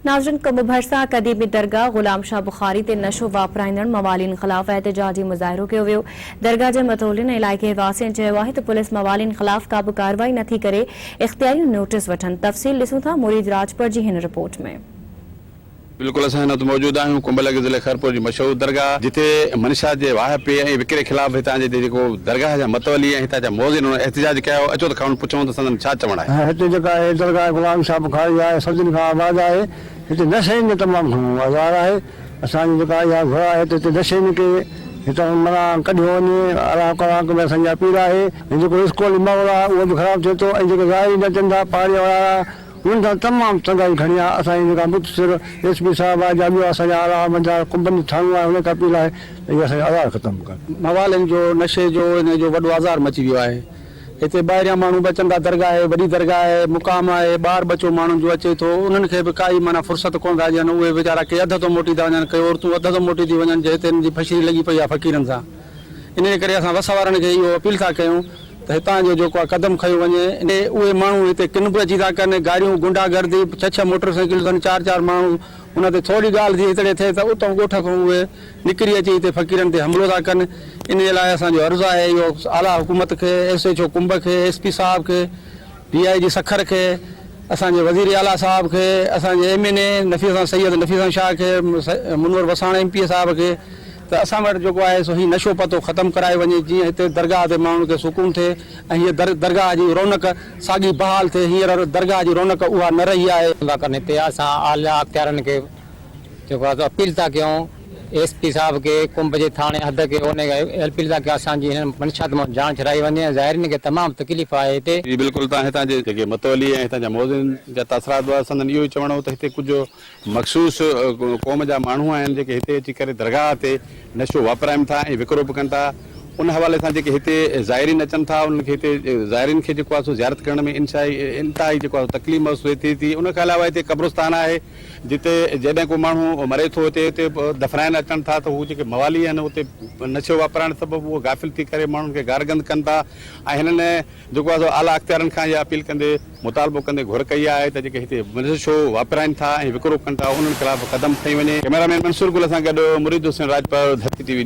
ناظرين ڪنب ڀرسان قديمي درگاهه غلام شاهه بخاري تي نشو واپرائيندڙ موالين خلاف احتجاجي مظاهرو ڪيو ويو. درگاهه جي متولين ۽ علائقي واسين چيو آهي ته پوليس موالين خلاف ڪا به ڪارروائي نٿي ڪري، اختياريون نوٽيس وٺن. تفصيل ڏسون ٿا مريد راڄپر جي هن رپورٽ ۾. بلڪل اسان هن وقت موجود آهيون ڪنب لڳ ضلعي خيرپور جي مشهور درگاهه جتي منشيات جي واهپي ۽ وڪري خلاف هتان جي جيڪو درگاهه جا متولي ۽ هتان جا موذن انهن احتجاج ڪيو اچو ته کانئن پڇون ته سندن ڇا چوڻ آهي. هتي جيڪا هي درگاهه غلام شاهه بخاري آهي صدين کان آباد آهي هتي نشين جو تمام گهڻو آزار آهي اسان جي جيڪا اها گهر آهي ته هتي نشين کي هتان منع ڪڍيو وڃي الله ڪرڻ ۾ اسان جي اپيل آهي ۽ جيڪو اسڪولي ماحول آهي اهو به خراب ٿئي ٿو ۽ جيڪي زائرين اچن ٿا پاڙي وارا انهن کان تمام تنگائي گهڻي آهي، اسان جي جيڪا مختصر ايس پي صاحب آهي يا ٻيو اسان جا اعليٰ عملدار ڪمپني ٿاڻو آهي انهن کي اپيل آهي ته اهي اسان جو آزار ختم ڪن. موالين جو نشي جو انهي جو وڏو آزار مچي ويو آهي هتي ٻاهريان ماڻهو به اچن ٿا درگاهه آهي وڏي درگاهه آهي مقام آهي ٻار ٻچو ماڻهن جو اچي ٿو انهن کي به ڪائي معنيٰ فرصت ڪونه ٿا ڏين اهي ويچارا ڪي اڌ تون موٽي ٿا وڃن ڪي عورتون اڌ تون موٽي ٿيون وڃن جي هتي انهن جي ڦشري لڳي پئي آهي فقيرن سان انهيء ڪري اسان وس وارن کي اهو اپيل ٿا ڪيون ته هتان جو جيڪو آهي قدم کنيو وڃي. اهي ماڻهو هتي ڪن به اچي ٿا ڪن، گاڏيون، غنڊا گردي، ڇهه ڇهه موٽر سائيڪلون اٿن، چار چار ماڻهو ان تي ٿوري ڳالهه ٿي هتڙي ٿئي ته اتان ڳوٺ کان اهي نڪري اچي هتي فقيرن تي حملو ٿا ڪن. انهيء لاء اسان جو عرض آهي اهو اعليٰ حڪومت کي، ايس ايڇ او ڪنب کي، ايس پي صاحب کي، ڊي I جي سکر کي، اسان جي وزير اعليٰ صاحب کي، اسان جي ايم اين اي نفيس خان سيد نفيس خان شاهه کي، منور وساڻ ايم پي اي صاحب کي، ته اسان وٽ جيڪو آهي سو هي نشو پتو ختم ڪرايو وڃي جيئن هتي درگاهه تي ماڻهن کي سڪون ٿئي ۽ هيء درگاهه جي رونق ساڳي بحال ٿئي هينئر درگاهه جي رونق اها نه رهي آهي. ٿا ڪن هتي اسان اعليٰ اختيارن کي جيڪو آهي سو اپيل ٿا ڪيون ايس پي صاحب کي ڪنب جي ٿاڻي حد کي ان کي اپيل ٿا ڪيون اسان جي هنن منشيات مان جان ڇڏائي وڃي ۽ زائرين کي تمام تڪليف آهي هتي. جي بلڪل تان هتان جي جيڪي متولي ۽ هتان جا موذن جا تاثرات هئا سندن اهو ئي چوڻ هو ته هتي ڪجهه مخصوص قوم جا ماڻهو آهن جيڪي هتي اچي ڪري درگاهه تي نشو واپرائين ٿا ۽ وڪرو به ڪن ٿا ان حوالي سان جيڪي هتي زائرين اچن ٿا انهن کي هتي زائرين کي جيڪو آهي سو زيارت ڪرڻ ۾ انشائي انتهائي جيڪو آهي تڪليف محسوس ٿئي ٿي ان کان علاوه هتي قبرستان آهي جتي جڏهن ڪو ماڻهو مري ٿو هتي هتي دفنائڻ اچن ٿا ته هو جيڪي موالي آهن اتي نشو واپرائڻ سبب اهو غافل ٿي ڪري ماڻهن کي گارگند ڪن ٿا ۽ هنن جيڪو آهي سو اعليٰ اختيارن کان اها اپيل ڪندي مطالبو ڪندي گهر ڪئي آهي ته جيڪي هتي نشو واپرائين ٿا ۽ وڪرو ڪن ٿا انهن خلاف قدم کنئي وڃي. ڪئميرا مين منصور گل سان گڏ مريد حسين راڄپر، ڌرتي ٽي وي.